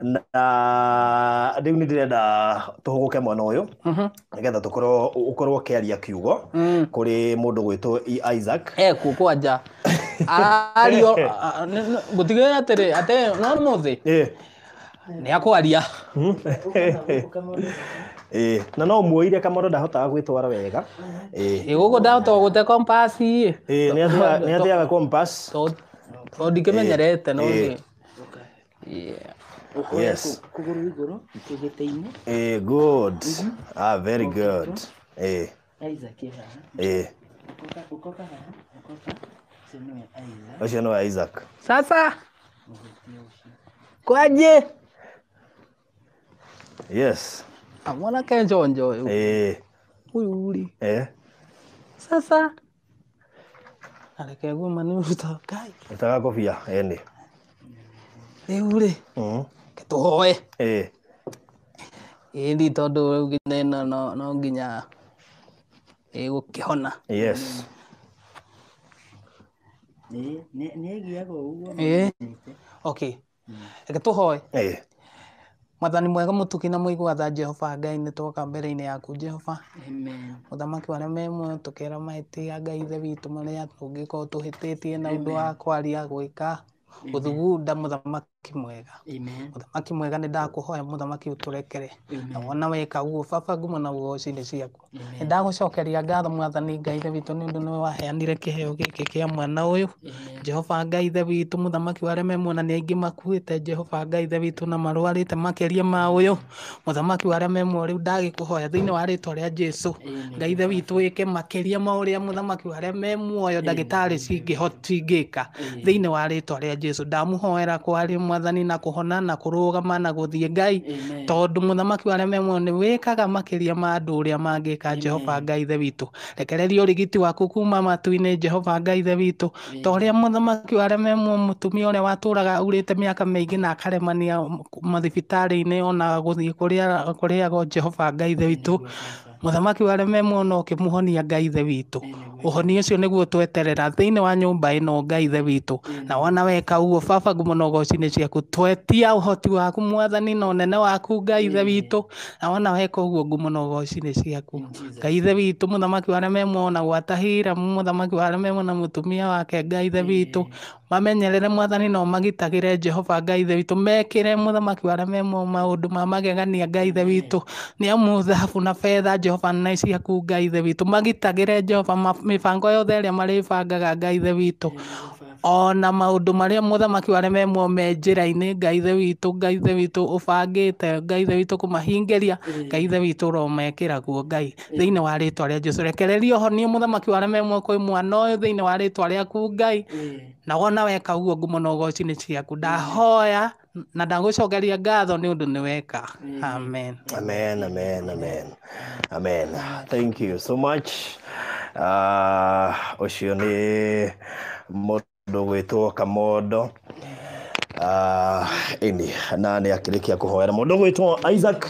Na rĩu nĩ ndĩrenda tũhũgũke mwena ũyũ nĩgetha tũkorwo ũkorwo ũkĩaria kiugo kũrĩ mũndũ gwĩtwo Isaac. Ekuo kwanja arario ngũtigĩrĩra atĩrĩ atĩ no mũthĩ nĩ akwaria. Ĩĩ, na no muoire Kamondo ndahotaga gwĩtwara wega. Ĩĩ. Ĩ gũkũ ndahota gũte compass ĩ. Ĩĩ, nĩ ateaga compass. Tondũ ndikĩmenyerete no nĩ. Yes. Kũgũrũ igũrũ gĩtĩ-inĩ. Ĩĩ, good. Ah, very good. Ĩĩ. Isaac haha. Ĩĩ. Ũkoka haha, ũkoka. Ũcio nĩwe Isaac. Ũcio nĩwe Isaac. Sasa. Kwaje? Yes. Mwanake njonjo ũyũ. Ĩĩ. Ũyũ rĩ. Ĩĩ. Sasa. Areke guoma nĩ ũruta Ngai. Rutaga kobia ĩni. Rĩu rĩ. Reke tũhoe. Ĩĩ. Ĩni tondũ rĩu nginya ĩno no nginya ĩgũkĩhona. Yes. Nĩ ĩgiaga ũguo. Ĩĩ. Okay. Reke tũhoe. Ĩĩ. Mwathani mwega mũtugi na mũigua tha Jehova Ngai nĩ twoka mbere-inĩ yaku Jehova. Amen. Mũthamaki wa arĩa me muoyo tũkera mahĩtia Ngai ithe witũ marĩa tũngĩkorwo tũhĩtĩtie na ũndũ wa kwaria gwĩka gũthugunda mũthamaki mwega. Amen. Mũthamaki mwega nĩ ndakũhoya mũthamaki ũtũrekere. Na wona weka ũguo baba ngumo na ũgoci nĩ ciaku. Nĩ ndagũcokeria ngatho mwathani Ngai ithe witũ nĩ ũndũ nĩwe waheanire kĩheo gĩkĩ kĩa mwana ũyũ. Jehova Ngai ithe witũ mũthamaki wa arĩa me muoyo na nĩ aingĩ makuĩte Jehova Ngai ithe witũ na marwarĩte makĩria ma ũyũ. Mũthamaki wa arĩa me muoyo rĩu ndagĩkũhoya thĩinĩ wa rĩtwa rĩa Jesu. Ngai ithe witũ wĩke makĩria ma ũrĩa mũthamaki wa arĩa me muoyo ndagĩtarĩ cingĩka thĩinĩ wa rĩtwa rĩa Jesu. Ndamũhoera kwaria mwathani na kũhona na kũrũgama na gũthiĩ Ngai tondũ mũthamaki wa arĩa me muoyo nĩ wĩkaga makĩria ma andũ ũrĩa mangĩka Jehova Ngai ithe witũ. Rekereria ũrigiti waku kuma matu-inĩ Jehova Ngai ithe witũ ta ũrĩa mũthamaki wa arĩa me muoyo mũtumia ũrĩa watũraga aurĩte mĩaka mĩingĩ na akaremania mathibitarĩ-inĩ ona gũthiĩ kũrĩa kũrĩagwo Jehova Ngai ithe witũ. Mũthamaki wa arĩa me muoyo no ũkĩmũhonia Ngai ithe witũ. Ũhonia ũcio nĩguo tweterera thĩinĩ wa nyũmba ĩno Ngai ithe witũ. Na wona weka ũguo baba ngumo na ũgoci nĩ ciaku. Twetia ũhoti waku mwathani na ũnene waku Ngai ithe witũ. Na wona weka ũguo ngumo na ũgoci nĩ ciaku. Ngai ithe witũ mũthamaki wa arĩa me muoyo na gwata Hiramu mũthamaki wa arĩa me muoyo na mũtumia wake Ngai ithe witũ. Mamenyerere mwathani na ũmagitagĩre Jehova Ngai ithe witũ. Mekĩre mũthamaki wa arĩa me muoyo maũndũ ma magegania Ngai ithe witũ. Nĩ amu thahabu na betha Jehova nĩ ciaku Ngai ithe witũ. Magitagĩre Jehova mĩbango yothe ĩrĩa marĩbangaga Ngai ithe witũ. Ona maũndũ marĩa mũthamaki wa arĩa me muoyo me njĩra-inĩ Ngai ithe witũ, Ngai ithe witũ ũbangĩte Ngai ithe witũ kũmahingĩria Ngai ithe witũ ũromekĩra guo Ngai thĩinĩ wa rĩtwa rĩa Jesu. Rekereria ũhonie mũthamaki wa arĩa me muoyo kwĩ mwana ũyũ thĩinĩ wa rĩtwa rĩaku Ngai. Na wona weka ũguo ngumo na ũgoci nĩ ciaku. Ndahoya na ndagũcokeria ngatho nĩ ũndũ nĩ weka. Amen. Amen, amen, amen. Amen. Thank you so much. Ũcio nĩ mũndũ gwĩtwo Kamondo. Ĩni, na nĩ akĩrĩkia kũhoera mũndũ gwĩtwo Isaac.